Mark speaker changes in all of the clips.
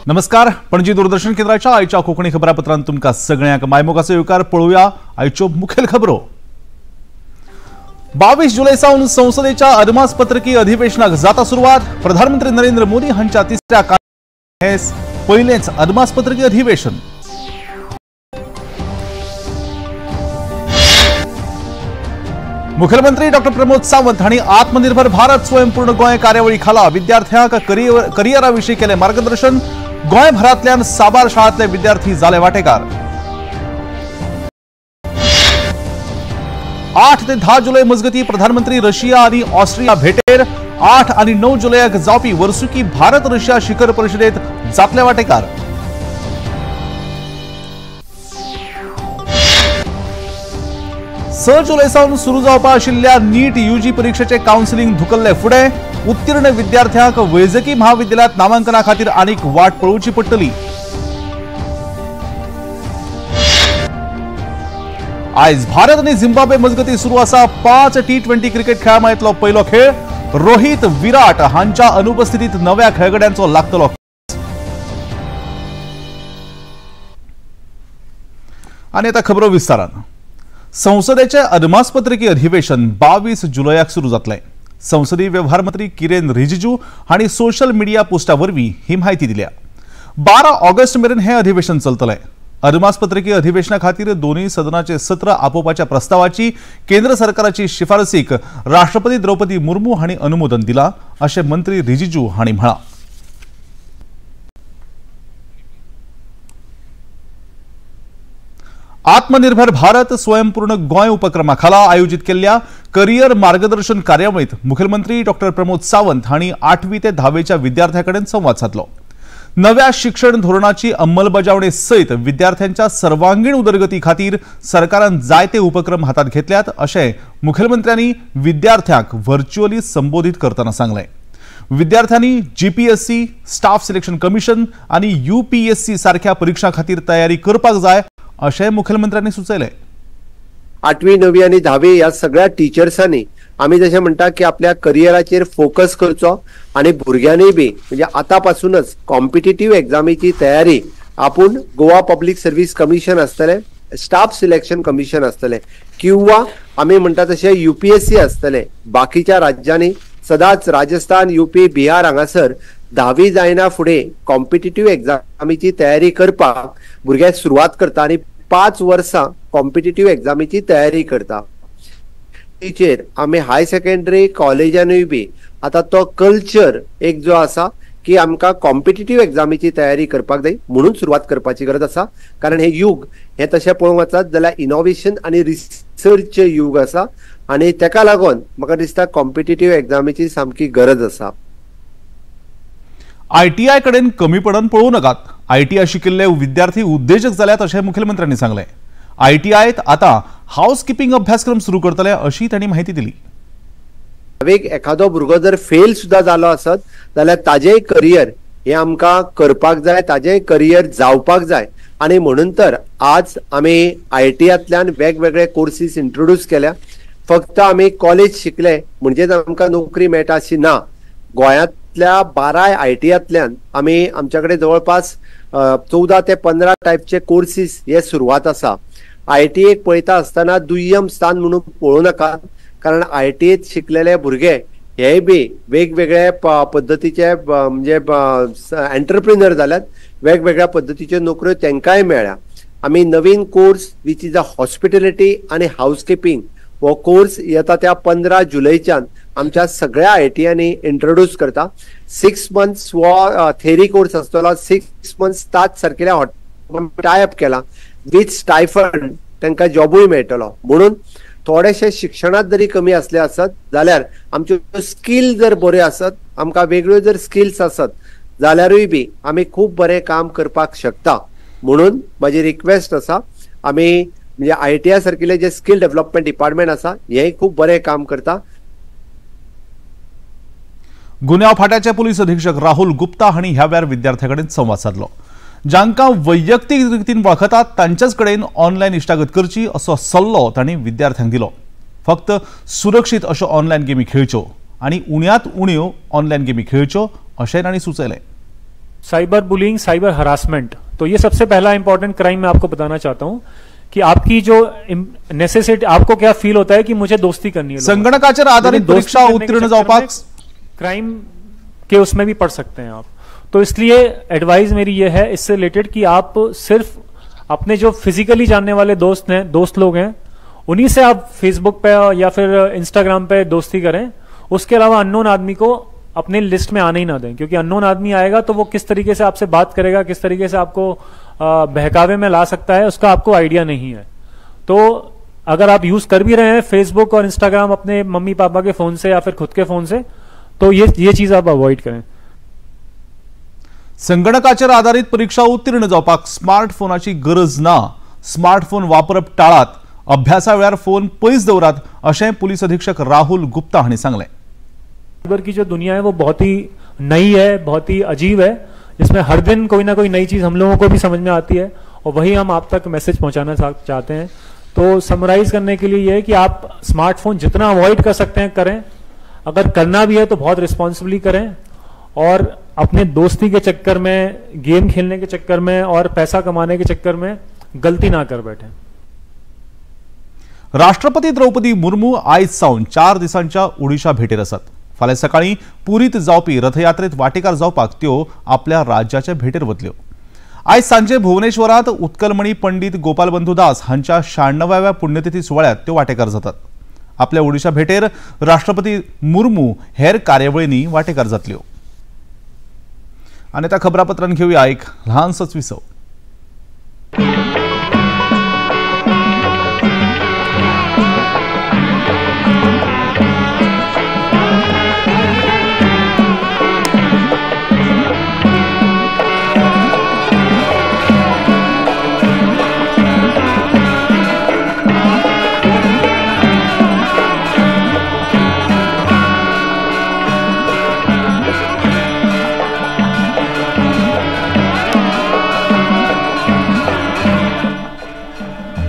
Speaker 1: नमस्कार, पणजी दूरदर्शन केंद्राच्या आयच्या कोंकणी खबरापत्रांत तुमकां सगळ्यांक मायमोगाचो येवकार. पळोवया आयच्यो मुखेल खबरो. 22 जुलय सावन संसदेच्या अदमासपत्रकी अधिवेशनाक जाता सुरवात. प्रधानमंत्री नरेंद्र मोदी हांच्या तिसऱ्या काळांत हे पयलेंच अदमासपत्रकी अधिवेशन. मुख्यमंत्री डॉ प्रमोद सावंत हांणी आत्मनिर्भर भारत स्वयंपूर्ण गोंय कार्यावळी खाला विद्यार्थ्यांक करियरा विशीं केलें मार्गदर्शन. गोंयभरांतल्यान साबार शाळांतले विद्यार्थी जाले वाटेकार. 8 ते 10 जुलय मजगती प्रधानमंत्री रशिया आनी ऑस्ट्रिया भेटेर. 8 आनी 9 जुलयाक जावपी वर्सुकी भारत रशिया शिखर परिशदेत जातले वाटेकार. 6 जुलय सावन सुरू जावपा आशिल्ल्या नीट यूजी परिक्षेचे कावन्सिलिंग धुकल्ले फुडें उत्तीर्ण विद्यार्थ्यांक वैजकी महाविद्यालयांत नामांकना खातीर आनीक वाट पळोवची पडटली. आयज भारत आनी झिम्बाब्वे मजगती सुरू आसा 5 T20 cricket खेळामाळेंतलो पयलो खेळ. रोहित विराट हांच्या अनुपस्थितीत नव्या खेळगड्यांचो लागतलो. आनी आतां खबरो विस्तारान. संसदेचे अदमासपत्रकी अधिवेशन 22 जुलयाक सुरू जातलें. संसदीय व्यवहार मंत्री किरेन रिजिजू हांणी सोशल मिडिया पोस्टा वरवीं ही म्हायती दिल्या. 12 ऑगस्ट मेरेन हें अधिवेशन चलतलें. अदमासपत्रकी अधिवेशना खातीर दोनूय सदनाचे सत्र आपोवपाच्या प्रस्तावाची केंद्र सरकाराची शिफारसीक राष्ट्रपती द्रौपदी मुर्मू हांणी अनुमोदन दिलां अशें मंत्री रिजिजू हांणी म्हळां. आत्मनिर्भर भारत स्वयंपूर्ण गोंय उपक्रमा खाला आयोजित केल्ल्या करियर मार्गदर्शन कार्यावळीत मुख्यमंत्री डॉ प्रमोद सावंत हांणी 8वी ते 10वेच्या विद्यार्थ्यां कडेन संवाद सादलो. नव्या शिक्षण धोरणाची अंमलबजावणी सयत विद्यार्थ्यांच्या सर्वांगीण उदरगती खातीर सरकारान जायते उपक्रम हातात घेतल्यात अशें मुख्यमंत्र्यांनी विद्यार्थ्यांक व्हर्च्युअली संबोधित करतना सांगलें. विद्यार्थ्यांनी जीपीएससी, स्टाफ सिलेक्शन कमिशन आनी यूपीएससी सारख्या परिक्षां खातीर तयारी करपाक जाय अशें मुख्यमंत्र्यांनी सुचयलें.
Speaker 2: 8वी, 9वी आनी 10वी ह्या सगळ्या टिचर्सांनी आमी जशें म्हणटा की आपल्या करियराचेर फोकस करचो आनी भुरग्यांनी बी म्हणजे आतां पासूनच कॉम्पिटिटीव एग्जामीची तयारी आपूण गोवा पब्लीक सर्वीस कमिशन आसतलें, स्टाफ सिलेक्शन कमिशन आसतलें किंवा आमी म्हणटा तशें यूपीएससी आसतलें. बाकीच्या राज्यांनी सदांच राजस्थान, यूपी, बिहार हांगासर 10वी जायना फुडें कॉम्पिटिटीव एग्जामीची तयारी करपाक भुरगे सुरवात करता आनी 5 वर्सां कॉम्पिटिटीव एग्जामीची तयारी करता. तेचेर आमी हाय सेकंडरी कॉलेजानूय बी आतां तो कल्चर एक जो आसा की आमकां कॉम्पिटिटीव एग्जामीची तयारी करपाक जाय म्हणून सुरवात करपाची गरज आसा. कारण हें युग हें तशें पळोवंक वचत जाल्यार इनोवेशन आनी रिसर्चचें युग आसा आनी तेका लागून म्हाका दिसता कॉम्पिटिटीव एग्जामीची सामकी गरज आसा.
Speaker 1: आयटीआय कडेन कमीपणान पळोवं नाकात. आयटीआय शिकिल्ले विद्यार्थी उद्देजक जाल्यात अशें मुख्यमंत्र्यांनी सांगलें. आयटीआयत आतां हाऊसकिपिंग अभ्यासक्रम सुरू करतले अशी तांणी म्हायती दिली.
Speaker 2: एखादो भुरगो जर फेल सुद्दां जालो आसत जाल्यार ताजेय करियर हें आमकां करपाक जाय, ताजेय करियर जावपाक जाय आनी म्हणून तर आज आमी आयटीआंतल्यान वेगवेगळे कोर्सीस इंट्रोड्यूस केल्या. फक्त आमी कॉलेज शिकले म्हणजेच आमकां नोकरी मेळटा अशी ना. गोंयांतल्या 12 आयटीआंतल्यान आमी आमच्या कडेन जवळपास 14 ते 15 टायपचे कोर्सीस हे सुरवात आसा. आयटीएक पळयता आसतना दुय्यम स्थान म्हणून पळोवं नाका, कारण आयटीएत शिकलेले भुरगे हेय बी वेगवेगळे पद्दतीचे म्हणजे एंटरप्रिनर जाल्यात, वेगवेगळ्या पद्दतीच्यो नोकऱ्यो तांकांय मेळ्ळ्या. आमी नवीन course which is a hospitality आनी हाऊसकिपींग हो कोर्स येता त्या 15 जुलयच्यान आमच्या सगळ्या आयटीआंनी इंट्रोड्यूस करता. 6 मंथ्स हो थेरी कोर्स आसतलो. 6 मंथ्स ताज सारकेल्या हॉटेल टायप केला विथ स्टायफंड तांकां जॉबूय मेळटलो. म्हणून थोडेशे शिक्षणांत जरी कमी आसले आसत जाल्यार आमच्यो स्कील जर बऱ्यो आसत, आमकां वेगळ्यो जर स्किल्स आसत जाल्यारूय बी आमी खूब बरें काम करपाक शकता. म्हणून म्हाजी रिक्वेस्ट आसा, आमी म्हणजे आयटीआय सारकिल्ले जे स्कील डेव्हलपमेंट डिपार्टमेंट आसा हेंय खूब बरें काम करता.
Speaker 1: गुन्यांव फाट्याचे पुलीस अधीक्षक राहुल गुप्ता हांणी ह्या वेळार विद्यार्थ्यां कडेन संवाद सादलो. जांकां वैयक्तीक रितीन वळखतात तांच्याच कडेन ऑनलायन इश्टागत करची असो सल्लो तांणी विद्यार्थ्यांक दिलो. फक्त सुरक्षीत अश्यो ऑनलायन गेमी खेळच्यो आनी उण्यांत उण्यो ऑनलायन गेमी खेळच्यो अशें तांणी सुचयलें.
Speaker 3: साइबर बुलिंग, साइबर हरासमेंट, तो ये सबसे पहला इंपॉर्टेंट क्राइम मैं आपको बताना चाहता हूं कि आपकी जो नेसेसिटी, आपको क्या फील होता है कि मुझे दोस्ती करनी है।
Speaker 1: संगणकाचेर आधारित परीक्षा उत्तीर्ण जावपाक
Speaker 3: क्राइम के उसमें भी पड़ सकते हैं आप। तो इसलिए एडवाइस मेरी ये है इससे रिलेटेड कि आप सिर्फ अपने जो फिजिकली जानने वाले दोस्त हैं, दोस्त लोग हैं, उन्हीं से आप फेसबुक पे या फिर इंस्टाग्राम पे दोस्ती करें। उसके अलावा अननोन आदमी को अपने लिस्ट में आने ही ना दें, क्योंकि अननोन आदमी आएगा तो वो किस तरीके से आपसे बात करेगा, किस तरीके से आपको बहकावे में ला सकता है, उसका आपको आइडिया नहीं है। तो अगर आप यूज कर भी रहे हैं फेसबुक और इंस्टाग्राम अपने मम्मी पापा के फोन से या फिर खुद के फोन से, तो ये चीज आप अवॉइड करें।
Speaker 1: संगणकाचेर आधारित परीक्षा उत्तीर्ण जावपाक स्मार्टफोनाची गरज ना, स्मार्टफोन वापरप टाळात, अभ्यासा वेळार फोन पयस दवरात अशें पुलीस अधीक्षक राहुल गुप्ता हांणी सांगलें।
Speaker 3: साइबर की जो दुनिया है वो बहुत ही नई है, बहुत ही अजीब है, जिसमें हर दिन कोई ना कोई नई चीज़ हम लोगों को भी समझ में आती है और वही हम आप तक मैसेज पहुंचाना चाहते हैं। तो समराइज करने के लिए ये है कि आप स्मार्टफोन जितना अवॉइड कर सकते हैं करें, अगर करना भी है तो बहुत रिस्पॉन्सिबली करें, और अपने दोस्ती के चक्कर में, गेम खेलने के चक्कर में और पैसा कमाने के चक्कर में गलती ना कर बैठे।
Speaker 1: राष्ट्रपती द्रौपदी मुर्मू आयज सावन 4 दिसांच्या ओडिशा भेटेर आसात। फाल्यां सकाळीं पुरीत जावपी रथयात्रेत वाटेकार जावपाक त्यो आपल्या राज्याचे भेटेर वतल्यो। आयज सांजे भुवनेश्वरांत उत्कलमणी पंडित गोपालबंधू दास हांच्या 96व्या पुण्यतिथी सुवाळ्यांत त्यो वाटेकार जातात। आपल्या ओडिशा भेटेर राष्ट्रपती मुर्मू हेर कार्यावळींनी वाटेकार जातल्यो। आनी आतां खबरापत्रान घेवया एक ल्हानसोच विसव।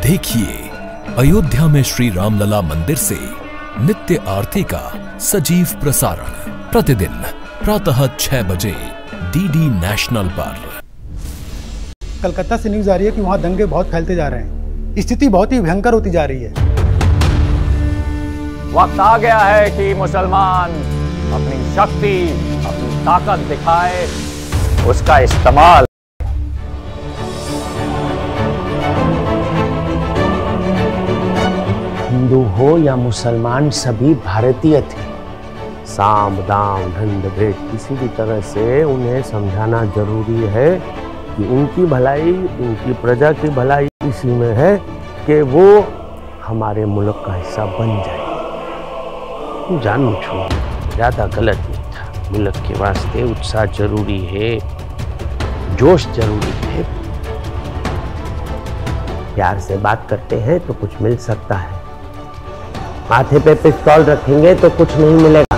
Speaker 4: देखिए अयोध्या में श्री रामलला मंदिर से नित्य आरती का सजीव प्रसारण प्रतिदिन प्रातः 6 बजे डीडी नेशनल पर।
Speaker 5: कलकत्ता से न्यूज आ रही है कि वहां दंगे बहुत फैलते जा रहे हैं, स्थिति बहुत ही भयंकर होती जा रही है।
Speaker 6: वक्त आ गया है कि मुसलमान अपनी शक्ति, अपनी ताकत दिखाए, उसका इस्तेमाल।
Speaker 7: हिंदू हो या मुसलमान, सभी भारतीय थे। साम दाम दंड भेद किसी भी तरह से उन्हें समझाना जरूरी है कि उनकी भलाई, उनकी प्रजा की भलाई इसी में है कि वो हमारे मुल्क का हिस्सा बन जाए। जानू छो ज़्यादा गलत नहीं था। मुल्क के वास्ते उत्साह जरूरी है, जोश जरूरी है। प्यार से बात करते हैं तो कुछ मिल सकता है, माथे पे पिस्तौल रखेंगे तो कुछ नहीं मिलेगा।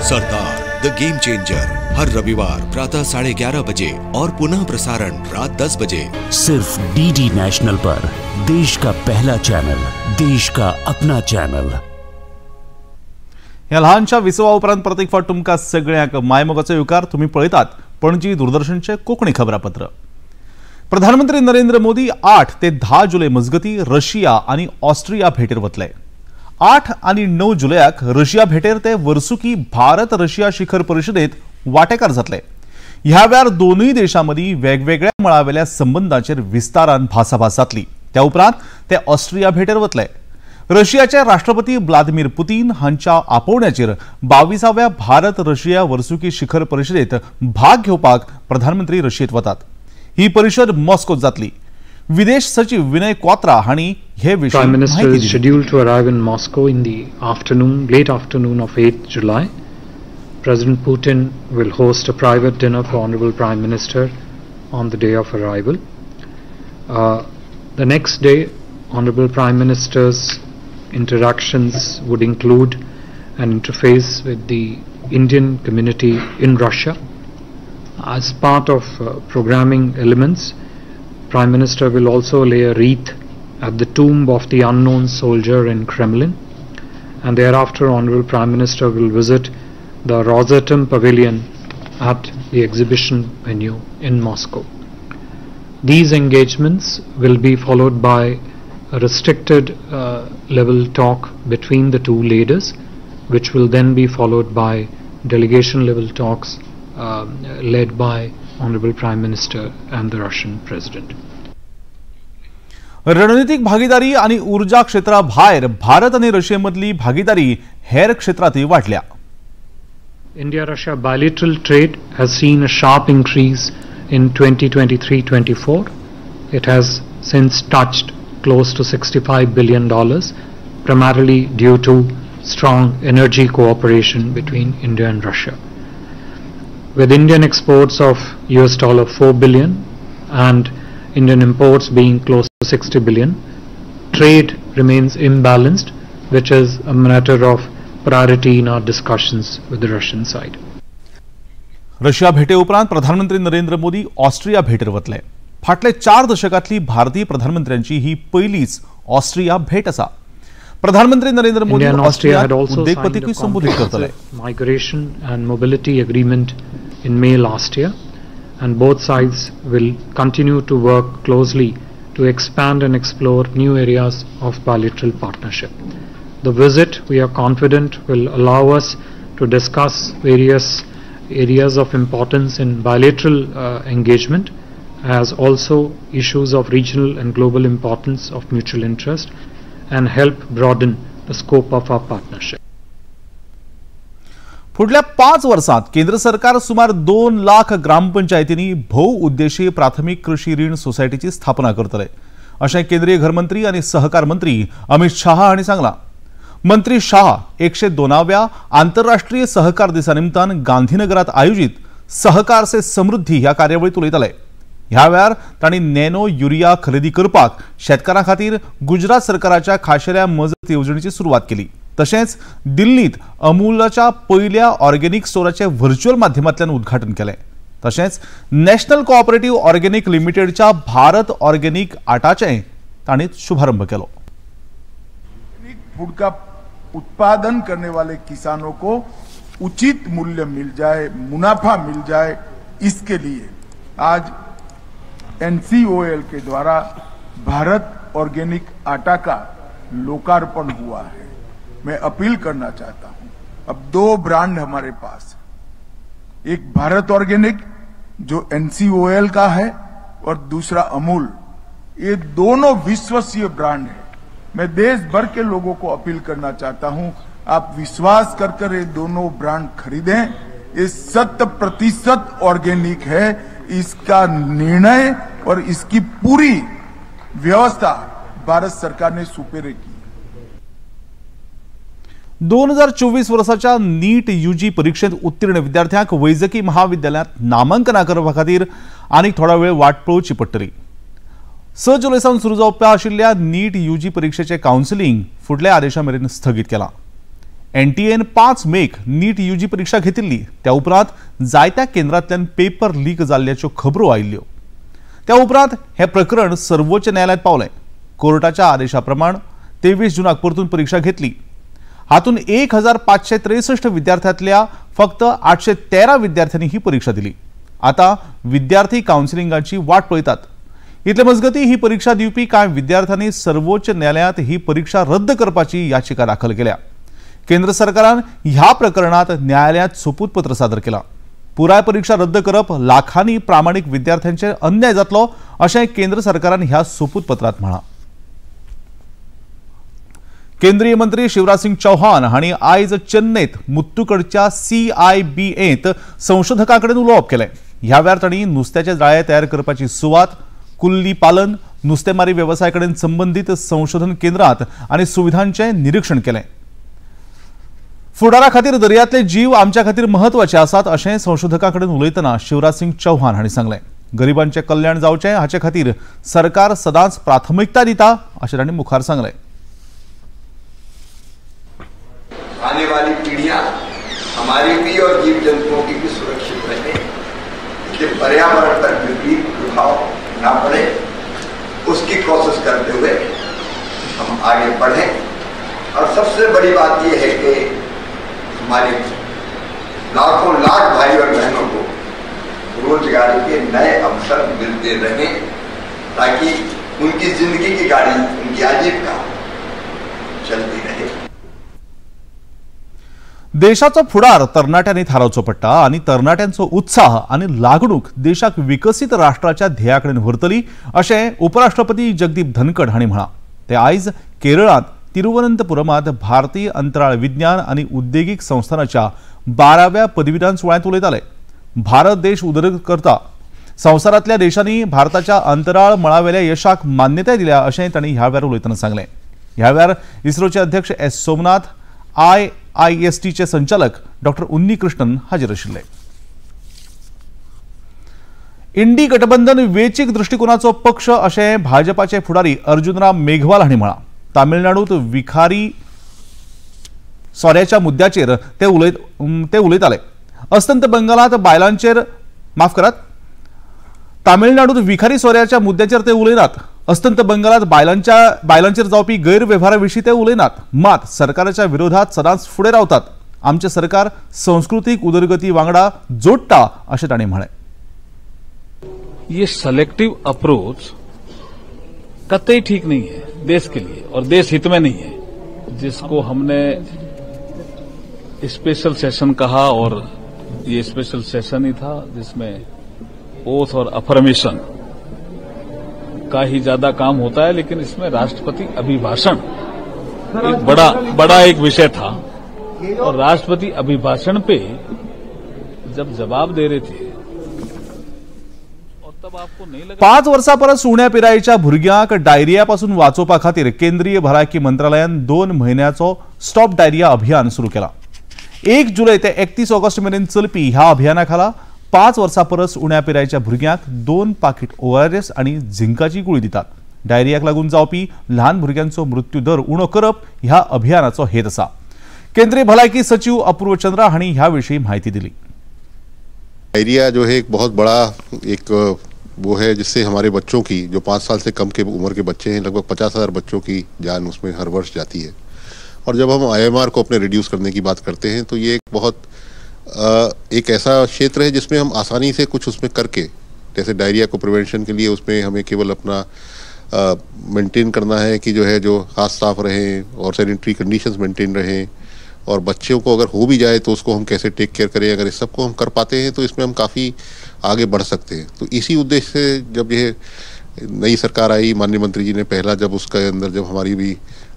Speaker 8: सरदार the game changer हर रविवार प्रातः 11:30 बजे और पुनः प्रसारण रात 10 बजे
Speaker 9: सिर्फ डीडी नेशनल पर। देश का पहला चैनल, देश का अपना चैनल।
Speaker 1: ह्या ल्हानशा विसवा उपरांत परत एक फावट तुमकां सगळ्यांक मायमोगाचो येवकार। तुमी पळयतात पणजी दूरदर्शनचें कोंकणी खबरापत्र। प्रधानमंत्री नरेंद्र मोदी 8 ते 10 जुलय मजगती रशिया आनी ऑस्ट्रिया भेटेर वतले। 8 आनी 9 जुलयाक रशिया भेटेर ते वर्सुकी भारत रशिया शिखर परिशदेत वाटेकार जातले। ह्या वेळार दोनूय देशां मदीं वेगवेगळ्या मळावेल्या संबंदांचेर विस्तारान भासाभास जातली। त्या उपरांत ते ऑस्ट्रिया भेटेर वतले। रशियाचे राष्ट्रपती व्लादिमीर पुतीन हांच्या आपोवण्याचेर 22व्या भारत रशिया वर्सुकी शिखर परिशदेत भाग घेवपाक प्रधानमंत्री रशियेत वतात। ही परिषद मॉस्कोत जातली। विदेश सचिव विनय क्वात्रा हांणी हे विशीं
Speaker 10: Prime Minister
Speaker 1: माहिती
Speaker 10: is
Speaker 1: दिली।
Speaker 10: scheduled to arrive in Moscow in the afternoon, late afternoon of 8th July. President Putin will host a private dinner for Honorable Prime Minister on the day of arrival. The next day, Honorable Prime Minister's interactions would include an interface with the Indian community in Russia. As part of programming elements, Prime Minister will also lay a wreath at the tomb of the unknown soldier in Kremlin, and thereafter Honorable Prime Minister will visit the Rosatom Pavilion at the exhibition venue in Moscow. These engagements will be followed by a restricted level talk between the two leaders, which will then be followed by delegation level talks led by Honorable Prime Minister and the Russian President.
Speaker 1: रणनीतिक भागीदारी आणि ऊर्जा क्षेत्राभायर भारत आणि रशियेमधली भागीदारी हेर क्षेत्रातही वाढल्या.
Speaker 10: India-Russia bilateral trade has seen a sharp increase in 2023-24. It has since touched close to $65 billion, primarily due to strong energy cooperation between India and Russia. With Indian exports of $4 billion and Indian imports being close to 60 billion, trade remains imbalanced, which is a matter of priority in our discussions with the Russian side.
Speaker 1: Russia भेटे उपरांत प्रधानमंत्री नरेंद्र मोदी ऑस्ट्रिया भेटेर वतले. फाटले 4 दशकांतली भारतीय प्रधानमंत्र्यांची ही पयलीच ऑस्ट्रिया भेट आसा. प्रधानमंत्री नरेंद्र मोदी ऑस्ट्रिया उद्देगपतीकूय संबोधित करतले.
Speaker 10: Migration and mobility agreement in May last year, and both sides will continue to work closely to expand and explore new areas of bilateral partnership. The visit, we are confident, will allow us to discuss various areas of importance in bilateral engagement, as also issues of regional and global importance of mutual interest, and help broaden the scope of our partnership.
Speaker 1: फुडल्या 5 वर्सांत केंद्र सरकार सुमार 2 लाख ग्रामपंचायतींनी भोवउद्देशीय प्राथमिक कृषी रीण सोसायटीची स्थापना करतले अशें केंद्रीय घरमंत्री आनी सहकार मंत्री अमित शाह हांणी सांगलां. मंत्री शाह 102व्या आंतरराष्ट्रीय सहकार दिसा निमतान गांधीनगरात आयोजित सहकार से समृद्धी ह्या कार्यावळीत उलयताले. ह्या वेळार तांणी नॅनो युरिया खरेदी करपाक शेतकारां खातीर गुजरात सरकाराच्या खाशेल्या मजत येवजणेची सुरवात केली. तशेंच दिल्लीत अमूलाच्या पयल्या ऑर्गेनिक स्टोराचे व्हर्च्युअल माध्यमांतल्यान उद्घाटन केलें. तशेंच नॅशनल कोऑपरेटिव्ह ऑर्गेनिक लिमिटेडच्या भारत ऑर्गेनिक आटाचें तांणी शुभारंभ केलो.
Speaker 11: फूड का उत्पादन करने वाले किसानों को उचित मूल्य मिल जाए, मुनाफा मिल जाए, इसके लिए आज एनसीओएल के द्वारा भारत ऑर्गेनिक आटा का लोकार्पण हुआ है। मैं अपील करना चाहता हूं, अब 2 ब्रांड हमारे पास, एक भारत ऑर्गेनिक जो एनसीओएल का है और दूसरा अमूल, ये दोनों विश्वसनीय ब्रांड है। मैं देश भर के लोगों को अपील करना चाहता हूं, आप विश्वास कर कर ये दोनों ब्रांड खरीदें। ये 100% ऑर्गेनिक है, इसका निर्णय और इसकी पूरी व्यवस्था भारत सरकार ने सुपेरे की।
Speaker 1: 2024 वर्साच्या नीट यूजी परीक्षेत उत्तीर्ण विद्यार्थ्यांक वैजकी महाविद्यालयांत नामांकना करपा खातीर आनीक थोडो वेळ वाट पळोवची पडटली. 6 जुलय सावन सुरू जावपा आशिल्ल्या नीट यूजी परीक्षेचें कावन्सिलिंग फुडल्या आदेशा मेरेन स्थगीत केलां. एनटीएन 5 मेक नीट यूजी परीक्षा घेतिल्ली. त्या उपरांत जायत्या केंद्रांतल्यान पेपर लीक जाल्ल्याच्यो खबरो आयिल्ल्यो. त्या उपरांत हें प्रकरण सर्वोच्च न्यायालयांत पावलें. कोर्टाच्या आदेशा प्रमाण 23 जूनाक परतून परीक्षा घेतली. हातून 1563 विद्यार्थ्यांतल्या फक्त 813 विद्यार्थ्यांनी ही परीक्षा दिली. आता विद्यार्थी कावन्सिलिंगाची वाट पळयतात. इतले मजगती ही परीक्षा दिवपी कांय विद्यार्थ्यांनी सर्वोच्च न्यायालयांत ही परीक्षा रद्द करपाची याचिका दाखल केल्या. केंद्र सरकारान ह्या प्रकरणात न्यायालयांत सोपूतपत्र सादर केलां. पुराय परीक्षा रद्द करप लाखांनी प्रामाणीक विद्यार्थ्यांचेर अन्याय जातलो अशें केंद्र सरकारान ह्या सोपूतपत्रांत म्हळां. केंद्रीय मंत्री शिवराज सिंग चौहान हांणी आयज चेन्नईत मुत्तुकडच्या सीआयबीएंत संशोधकां कडेन उलोवप केलें. ह्या वेळार तांणी नुस्त्याचे जाळे तयार करपाची सुवात, कुल्ली पालन, नुस्तेमारी वेवसाया कडेन संबंदीत संशोधन केंद्रांत आनी सुविधांचें निरीक्षण केलें. फुडारा खातीर दर्यांतले जीव आमच्या खातीर म्हत्वाचे आसात अशें संशोधकां कडेन उलयतना शिवराज सिंग चौहान हांणी सांगलें. गरिबांचें कल्याण जावचें हाचे खातीर सरकार सदांच प्राथमिकता दिता अशें तांणी मुखार सांगलें.
Speaker 12: आने वाली पीढ़ियां हमारी भी और जीव जंतुओं की भी सुरक्षित रहे, इसलिए पर्यावरण पर विपरीत प्रभाव ना पड़े, उसकी कोशिश करते हुए हम आगे बढ़ें। और सबसे बड़ी बात यह है कि हमारे लाखों लाख भाई और बहनों को रोजगार के नए अवसर मिलते रहें, ताकि उनकी जिंदगी की गाड़ी, उनकी आजीविका चलती रहे।
Speaker 1: देशाचो फुडार तरणाट्यांनी थारावचो पडटा आनी तरणाट्यांचो उत्साह आनी लागणूक देशाक विकसीत राष्ट्राच्या ध्येया कडेन व्हरतली अशें उपराष्ट्रपती जगदीप धनखड हांणी म्हळां। ते आयज केरळांत तिरुवनंतपुरमांत भारतीय अंतराळ विज्ञान आनी उद्देगीक संस्थानाच्या 12व्या पदवीदान सुवाळ्यांत उलयताले। भारत देश उदरगत करता, संवसारांतल्या देशांनी भारताच्या अंतराळ मळावेल्या यशाक मान्यताय दिल्या अशें तांणी ह्या वेळार उलयतना सांगलें। ह्या वेळार इस्रोचे अध्यक्ष एस सोमनाथ, IISTचे संचालक डॉक्टर उन्नी कृष्णन हाजीर आशिल्ले। इंडी गठबंधन वेचीक दृष्टिकोनाचो पक्ष अशें भाजपाचे फुडारी अर्जुनराम मेघवाल हांणी म्हळां। तामिळनाडूत विखारी सोऱ्याच्या मुद्द्याचेर ते उलयताले। अस्तंत बंगालांत बायलांचेर माफ करात, तामिळनाडूत विखारी सोऱ्याच्या मुद्द्याचेर ते उलयनात। अस्तंत बंगालात बायलांचेर जावपी गैरवेव्हारा विशीं ते उलयनात, मात सरकाराच्या विरोधात सदांच फुडें रावतात। आमचें सरकार संस्कृतीक उदरगती वांगडा जोडटा अशें तांणी म्हळें।
Speaker 13: ये सेलेक्टिव अप्रोच कतई ठीक नहीं है देश के लिए और देश हित में नहीं है, जिसको हमने स्पेशल सेशन कहा और ये स्पेशल सेशन ही था जिसमें ओथ और अफर्मेशन का ही ज्यादा काम होता है, लेकिन इसमें राष्ट्रपति अभिभाषण एक बड़ा एक विषय था और राष्ट्रपति अभिभाषण पे जब जवाब दे रहे थे और तब आपको नहीं लगा।
Speaker 1: 5 वर्सां परस उण्या पिरायेच्या भुरग्यांक डायरिया पासून वाचोवपा खातीर केंद्रीय भलायकी मंत्रालयान 2 म्हयन्याचो स्टॉप डायरिया अभियान सुरू केला। 1 जुलय ते 31 ऑगस्ट मेरेन चलपी ह्या अभियाना खाला 5 वर्सां परस उण्या पिरायेच्या भुरग्यांक 2 पाकीट ORS आनी झिंकाची गुळी दितात। डायरियाक लागून जावपी ल्हान भुरग्यांचो मृत्यू दर उणो करप ह्या अभियानाचो हेत आसा। केंद्रीय भलायकी सचिव अपूर्व चंद्रा हांणी ह्या विशीं म्हायती दिली।
Speaker 14: डायरिया जो है एक बहुत बड़ा एक वो है जिससे हमारे बच्चों की, जो 5 साल से कम के उम्र के बच्चे हैं, लगभग 50,000 बच्चों की जान उसमें हर वर्ष जाती है। और जब हम IMR को अपने रिड्यूस करने की बात करते हैं तो ये एक बहुत एक ऐसा क्षेत्र है जिसमें हम आसानी से कुछ उसमें करके, जैसे डायरिया को प्रिवेंशन के लिए उसमें हमें केवल अपना मेंटेन करना है कि जो है जो हाथ साफ रहें और सैनिटरी कंडीशंस मेंटेन रहें, और बच्चों को अगर हो भी जाए तो उसको हम कैसे टेक केयर करें, अगर इस सबको हम कर पाते हैं तो इसमें हम काफ़ी आगे बढ़ सकते हैं। तो इसी उद्देश्य से जब यह नई सरकार आई, माननीय मंत्री जी ने पहला जब उसके अंदर जब हमारी भी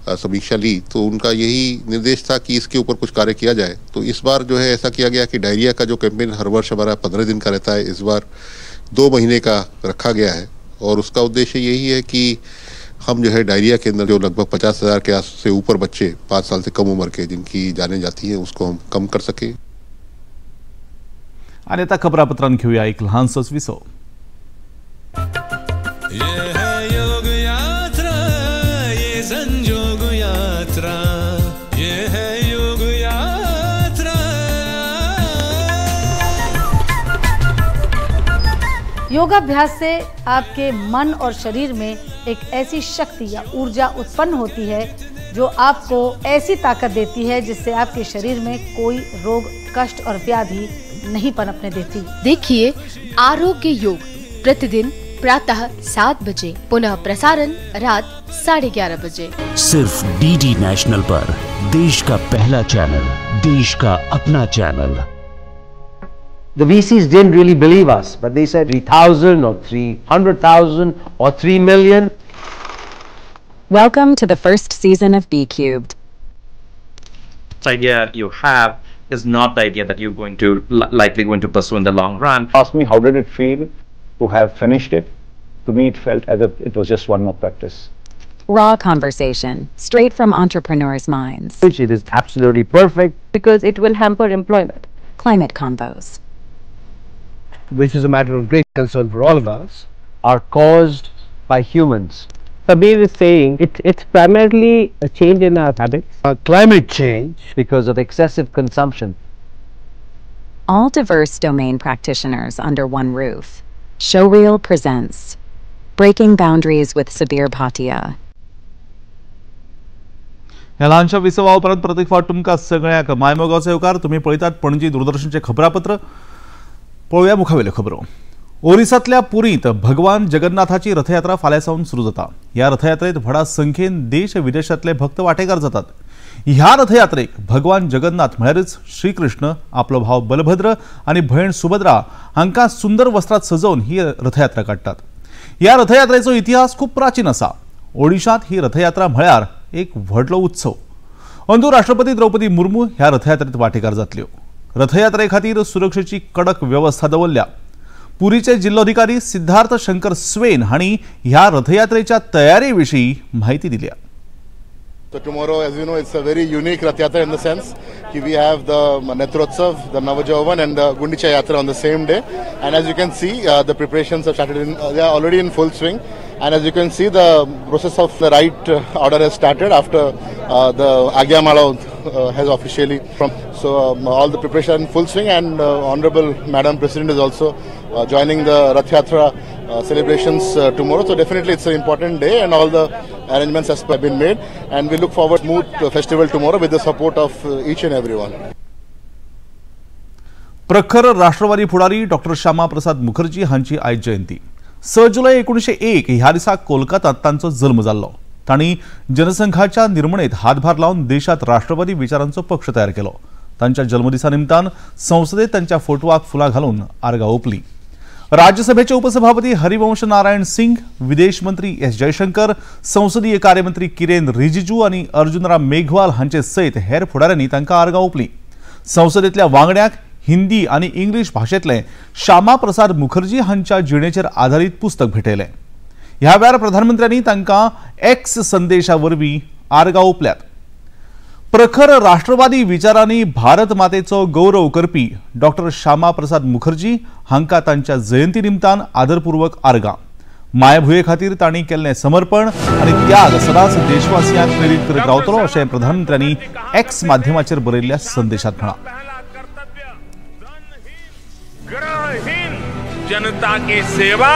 Speaker 14: समीक्षा ली तो उनका यही निर्देश था कि इसके ऊपर कुछ कार्य किया जाए। तो इस बार जो है ऐसा किया गया कि डायरिया का जो कैंपेन हर वर्ष हमारा 15 दिन का रहता है, इस बार 2 महीने का रखा गया है। और उसका उद्देश्य यही है कि हम जो है डायरिया के अंदर जो लगभग 50,000 के से ऊपर बच्चे 5 साल से कम उम्र के जिनकी जाने जाती हैं उसको हम कम कर सकें।
Speaker 1: आणि आता खबरापत्रांत घेऊया एक लहानसोच विसव।
Speaker 15: ये है योग यात्रा, ये संजोग यात्रा, ये है योग यात्रा।
Speaker 16: योगाभ्यास से आपके मन और शरीर में एक ऐसी शक्ति या ऊर्जा उत्पन्न होती है जो आपको ऐसी ताकत देती है जिससे आपके शरीर में कोई रोग, कष्ट और व्याधि नहीं पनपने देती।
Speaker 17: देखिए आरोग्य योग प्रतिदिन प्रातः 7 बजे, पुनः प्रसारण रात 11:30 बजे,
Speaker 9: सिर्फ डीडी नेशनल पर। देश का पहला चैनल, देश का अपना channel.
Speaker 18: The VCs didn't really believe us, but they said 3,000 or 300,000 or 3 million.
Speaker 19: Welcome to the first season of B Cubed.
Speaker 20: The idea you have is not the idea that you're going to likely going to pursue in the long run.
Speaker 6: Ask me how did it feel to have finished it? To me, it felt as if it was just one more practice.
Speaker 19: Raw conversation, straight from entrepreneurs' minds.
Speaker 18: Which it is absolutely perfect.
Speaker 21: Because it will hamper employment.
Speaker 19: Climate convos,
Speaker 22: which is a matter of great concern for all of us,
Speaker 18: are caused by humans.
Speaker 23: Sabir is saying it's primarily a change in our habits.
Speaker 22: Climate change.
Speaker 18: Because of excessive consumption.
Speaker 19: All diverse domain practitioners under one roof. Showreel presents Breaking Boundaries with Sabir Bhatia.
Speaker 1: ह्या ल्हानशा विसवा उपरांत प्रत्येक फावट तुमकां सगळ्यांक मायमोगाचो येवकार. तुमी पळयतात पणजी दूरदर्शनचें खबरापत्र. पळोवया मुखावेल्यो खबरो. ओरिसांतल्या पुरींत भगवान जगन्नाथाची रथयात्रा फाल्यां सावन सुरू जाता. ह्या रथयात्रेत व्हडा संख्येन देश विदेशांतले भक्त वांटेकार जातात. ह्या रथयात्रेक भगवान जगन्नाथ म्हळ्यारच श्रीकृष्ण आपलो भाव बलभद्र आनी भयण सुभद्रा हांकां सुंदर वस्त्रांत सजोवन ही रथयात्रा काडटात. ह्या रथयात्रेचो इतिहास खूब प्राचीन आसा. ओडिशांत ही रथयात्रा म्हळ्यार एक व्हडलो उत्सव. अंदू राष्ट्रपती द्रौपदी मुर्मू ह्या रथयात्रेत वांटेकार जातल्यो. रथयात्रे खातीर सुरक्षेची कडक वेवस्था दवरल्या. पुरीचे जिल्लोधिकारी सिद्धार्थ शंकर स्वेन हांणी ह्या रथयात्रेच्या तयारी विशीं म्हायती दिल्या.
Speaker 2: So tomorrow, as you know, it's a very unique Rath Yatra in the sense that we have the Netrotsav, the Navajauvan and the Gundicha Yatra on the same day. And as you can see, the preparations have started, they are already in full swing. And as you can see, the process of the right order has started after the Agyamala has officially from. So all the preparation in full swing, and Honorable Madam President is also joining the Rath Yatra celebrations tomorrow. So definitely it's an important day, and all the arrangements have been made, and we look forward to smooth festival tomorrow with the support of each and everyone.
Speaker 1: प्रखर राष्ट्रवादी फुडारी doctor Shyama Prasad Mukherjee हांची आयज जयंती. 6 जुलय 1901 ह्या दिसा कोलकातात तांचो जल्म जाल्लो. तांणी जनसंघाच्या निर्मणेत हातभार लावन देशात राष्ट्रवादी विचारांचो पक्ष तयार केलो. तांच्या जल्मदिसा निमतान संसदेत तांच्या फोटवाक फुलां घालून आर्गां ओंपली. राज्यसभेचे उपसभापती हरिवंश नारायण सिंग, विदेश मंत्री एस जयशंकर, संसदीय कार्यमंत्री किरेन रिजिजू आनी अर्जुनराम मेघवाल हांचे सयत हेर फुडाऱ्यांनी तांकां आर्गां ओंपली. संसदेंतल्या वांगड्यांक हिंदी आनी इंग्लीश भाशेंतलें श्यामा प्रसाद मुखर्जी हांच्या जिणेचेर आधारीत पुस्तक भेटयलें. ह्या वेळार प्रधानमंत्र्यांनी तांकां एक्स संदेशा वरवीं आर्गां ओंपल्यात. प्रखर राष्ट्रवादी विचारांनी भारत मातेचो गौरव करपी डॉक्टर श्यामा प्रसाद मुखर्जी हांकां तांच्या जयंती निमतान आदरपूर्वक आर्गां. मायभुंये खातीर तांणी केल्लें समर्पण आनी त्याग सदांच देशवासियांक प्रेरीत करीत रावतलो अशें प्रधानमंत्र्यांनी एक्स माध्यमाचेर बरयल्ल्या संदेशांत म्हळां.
Speaker 3: जनता की सेवा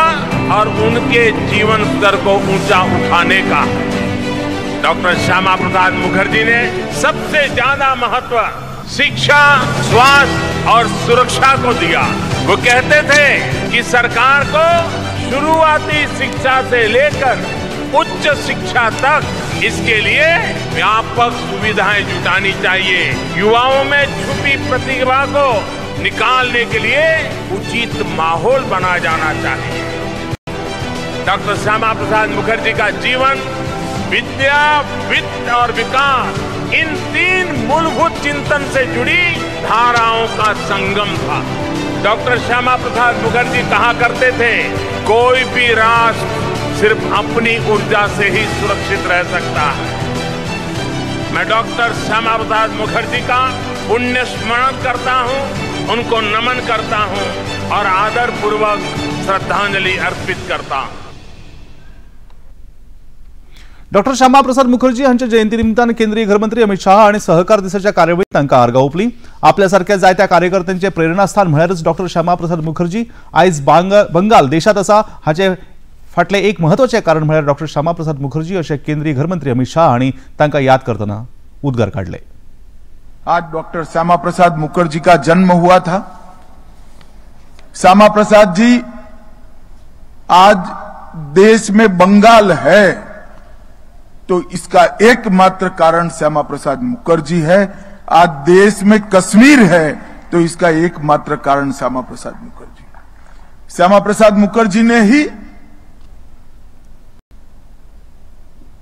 Speaker 3: और उनके जीवन स्तर को ऊंचा उठाने का डॉक्टर श्यामा प्रसाद मुखर्जी ने सबसे ज्यादा महत्व शिक्षा, स्वास्थ्य और सुरक्षा को दिया। वो कहते थे कि सरकार को शुरुआती शिक्षा से लेकर उच्च शिक्षा तक इसके लिए व्यापक सुविधाएं जुटानी चाहिए। युवाओं में छुपी प्रतिभा को निकालने के लिए उचित माहौल बनाया जाना चाहिए। डॉक्टर श्यामा प्रसाद मुखर्जी का जीवन विद्या, वित्त और विकास, इन तीन मूलभूत चिंतन से जुड़ी धाराओं का संगम था। डॉक्टर श्यामा प्रसाद मुखर्जी कहा करते थे, कोई भी राष्ट्र सिर्फ अपनी ऊर्जा से ही सुरक्षित रह सकता है। मैं डॉक्टर श्यामा प्रसाद मुखर्जी का पुण्य स्मरण करता हूं, उनको नमन करता हूं और आदर पूर्वक श्रद्धांजलि अर्पित करता हूं।
Speaker 1: डॉक्टर श्यामा प्रसाद मुखर्जी हांच्या जयंती निमतान केंद्रीय गृहमंत्री अमित शाह आनी सहकार दिसाच्या कार्यावळीत तांकां आर्गां ओंपली. आपल्या सारक्या जायत्या कार्यकर्त्यांचे प्रेरणास्थान म्हळ्यारच डॉक्टर श्यामा प्रसाद मुखर्जी आयज बंगाल देशात आसा हाचे फाटलें एक म्हत्वाचें कारण म्हळ्यार डॉक्टर श्यामा प्रसाद मुखर्जी अशें केंद्रीय गृहमंत्री अमित शाह हांणी तांकां याद करतना उद्गार काडले.
Speaker 11: आज डॉक्टर श्यामा प्रसाद मुखर्जी का जन्म हुआ था। श्यामा प्रसाद जी आज देश में बंगाल है तो इसका एकमात्र कारण श्यामा प्रसाद मुखर्जी है। आज देश में कश्मीर है तो इसका एकमात्र कारण श्यामा प्रसाद मुखर्जी। श्यामा प्रसाद मुखर्जी ने ही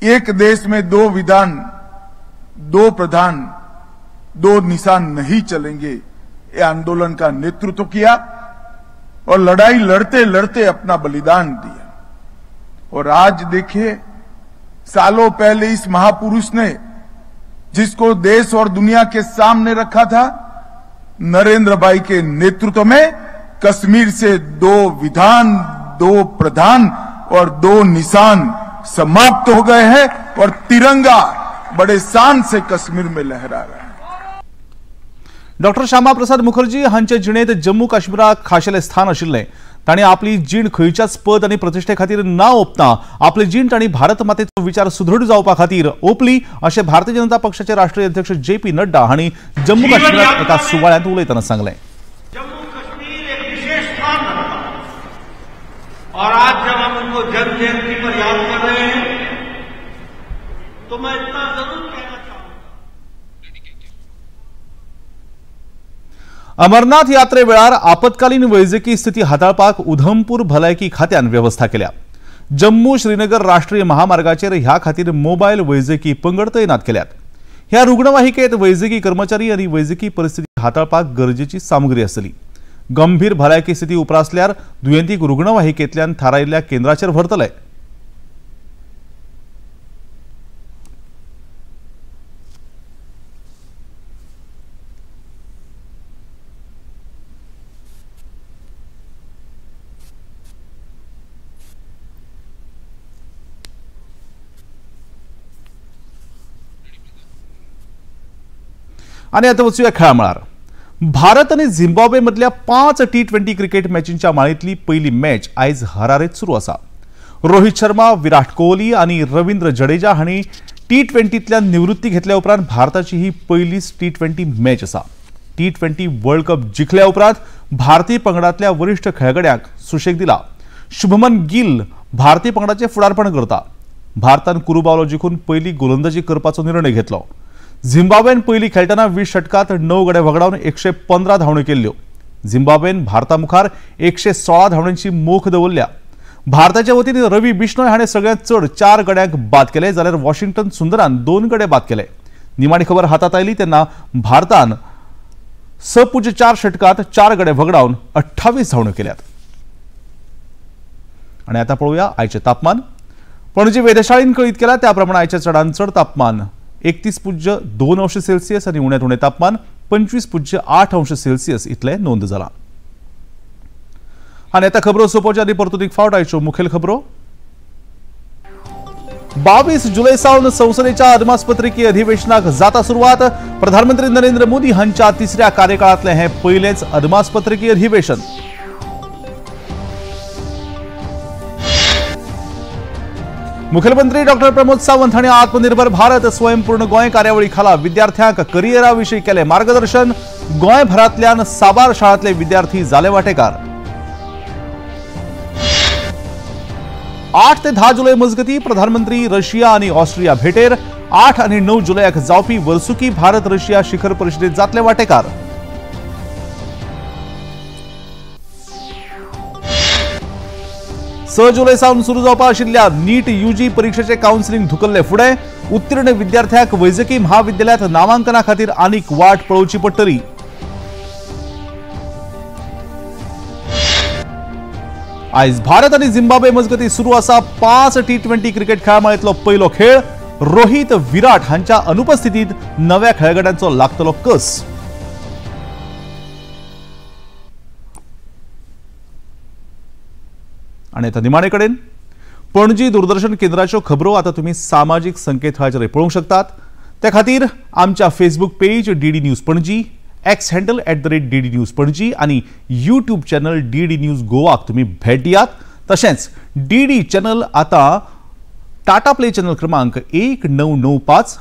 Speaker 11: एक देश में दो विधान, दो प्रधान, दो निशान नहीं चलेंगे, ये आंदोलन का नेतृत्व किया और लड़ाई लड़ते लड़ते अपना बलिदान दिया। और आज देखिए, सालों पहले इस महापुरुष ने जिसको देश और दुनिया के सामने रखा था, नरेंद्र भाई के नेतृत्व में कश्मीर से दो विधान, दो प्रधान और दो निशान समाप्त हो गए हैं और तिरंगा बड़े शान से कश्मीर में लहरा रहा है।
Speaker 1: डॉक्टर श्यामा प्रसाद मुखर्जी हांचे जिणेंत जम्मू काश्मीराक खाशेलें स्थान आशिल्लें। तांणी आपली जीण खंयच्याच पद आनी प्रतिश्ठे खातीर ना ओंपता आपली जीण तांणी भारत मातेचो विचार सुदृढ जावपा खातीर ओंपली अशें भारतीय जनता पक्षाचे राष्ट्रीय अध्यक्ष जे पी नड्डा हांणी जम्मू काश्मीरात एका सुवाळ्यांत उलयतना सांगलें।
Speaker 4: जम्मू कश्मीर एक विशेष और आज जब हम उनको जन्म जयंती पर याद कर रहे हैं तो मैं इतना जरूर कहना चाहूंगा।
Speaker 1: अमरनाथ यात्रे वेळार आपत्कालीन वैजकी स्थिती हाताळपाक उधमपूर भलायकी खात्यान व्यवस्था केल्या। जम्मू श्रीनगर राष्ट्रीय महामार्गाचेर ह्या खातीर मोबायल वैजकी पंगड तैनात केल्यात। ह्या रुग्णवाहिकेत वैजकी कर्मचारी आनी वैजकी परिस्थिती हाताळपाक गरजेची सामुग्री आसतली। गंभीर भलायकी स्थिती उप्रासल्यार दुयेंतीक रुग्णवाहिकेंतल्यान थारायिल्ल्या केंद्राचेर व्हरतले। आनी आतां वचुया खेळा मळार। भारत आनी झिम्बाब्वे मदल्या 5 T20 cricket मॅचींच्या माळेंतली पयली मॅच आयज हरारेत सुरू आसा। रोहित शर्मा, विराट कोहली आनी रवींद्र जडेजा हांणी T20तल्यान निवृत्ती घेतल्या उपरांत भारताची ही पयलीच T20 match आसा। T20 world cup जिखल्या उपरांत भारतीय पंगडांतल्या वरिश्ठ खेळगड्यांक सुशेग दिला। शुभमन गिल भारतीय पंगडाचें फुडारपण करता। भारतान कुरुबावलो जिखून पयली गोलंदाजी करपाचो निर्णय घेतलो। झिम्बाब्वेन पयली खेळटना 20 षटकात 9 गडे वगडावन 115 धांवण्यो केल्ल्यो। झिम्बाब्वेन भारता मुखार 116 धांवण्यांची मोख दवरल्या। भारताच्या वतीन रवी बिश्नोय हाणें सगळ्यांत चड 4 गड्यांक बाद केले, जाल्यार वॉशिंग्टन सुंदरान 2 गडे बाद केले। निमाणी खबर हातात आयली तेन्ना भारतान 6.4 षटकात 4 गडे वगडावन 28 धांवण्यो केल्यात। आनी आतां पळोवया आयचें तापमान। पणजे वेधशाळेन कळीत केला त्या प्रमाणे आयचें चडांत चड तापमान 31.2 अंश सेल्सियस आनी उण्यांत उणें तापमान 25.8 अंश सेल्सियस इतलें नोंद जालां। आनी आतां खबरो सोंपोवच्या आदीं परतून एक फावट आयच्यो मुखेल खबरो। 22 जुलय सावन संसदेच्या अदमासपत्रकी अधिवेशनाक जाता सुरवात। प्रधानमंत्री नरेंद्र मोदी हांच्या तिसऱ्या कार्यकाळांतलें हें पयलेंच अदमासपत्रकी अधिवेशन। मुख्यमंत्री डॉक्टर प्रमोद सावंत हांणी आत्मनिर्भर भारत स्वयंपूर्ण गोंय कार्यावळी खाला विद्यार्थ्यांक करियरा विशीं केलें मार्गदर्शन। गोंयभरांतल्यान साबार शाळांतले विद्यार्थी जाले वांटेकार। 8 ते 10 जुलय मजगती प्रधानमंत्री रशिया आनी ऑस्ट्रिया भेटेर। 8 आनी 9 जुलयाक जावपी वर्सुकी भारत रशिया शिखर परिशदेत जातले वांटेकार। 6 जुलय सावन सुरू जावपा आशिल्ल्या नीट यूजी परीक्षेचे कावन्सिलिंग धुकल्ले फुडें उत्तीर्ण विद्यार्थ्यांक वैजकी म्हाविद्यालयांत नामांकना खातीर आनीक वाट पळोवची पडटली। आयज भारत आनी झिम्बाब्वे मजगती सुरू आसा 5 T20 cricket खेळा माळेंतलो पयलो खेळ। रोहित विराट हांच्या अनुपस्थितीत नव्या खेळगड्यांचो लागतलो कस। आनी आतां निमाणे कडेन पणजी दूरदर्शन केंद्राच्यो खबरो आतां तुमी सामाजीक संकेतथळाचेर पळोवंक शकतात। त्या खातीर आमच्या Facebook page DD news Panaji, X handle @DD News Panaji आनी यूट्यूब चॅनल DD news गोवाक तुमी भेट दियात। तशेंच DD channel आतां टाटा प्ले चॅनल क्रमांक 1995,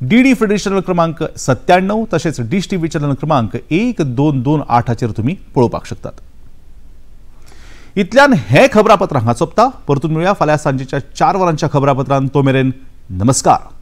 Speaker 1: DD free channel क्रमांक 97 तशेंच डिश टीव्ही चॅनल क्रमांक 1228 तुमी पळोवपाक शकतात। इतल्यान हे खबरापत्र हांगा सोंपता। परतून मेळुया फाल्यां सांजेच्या 4 वरांच्या खबरापत्रान। तो मेरेन नमस्कार।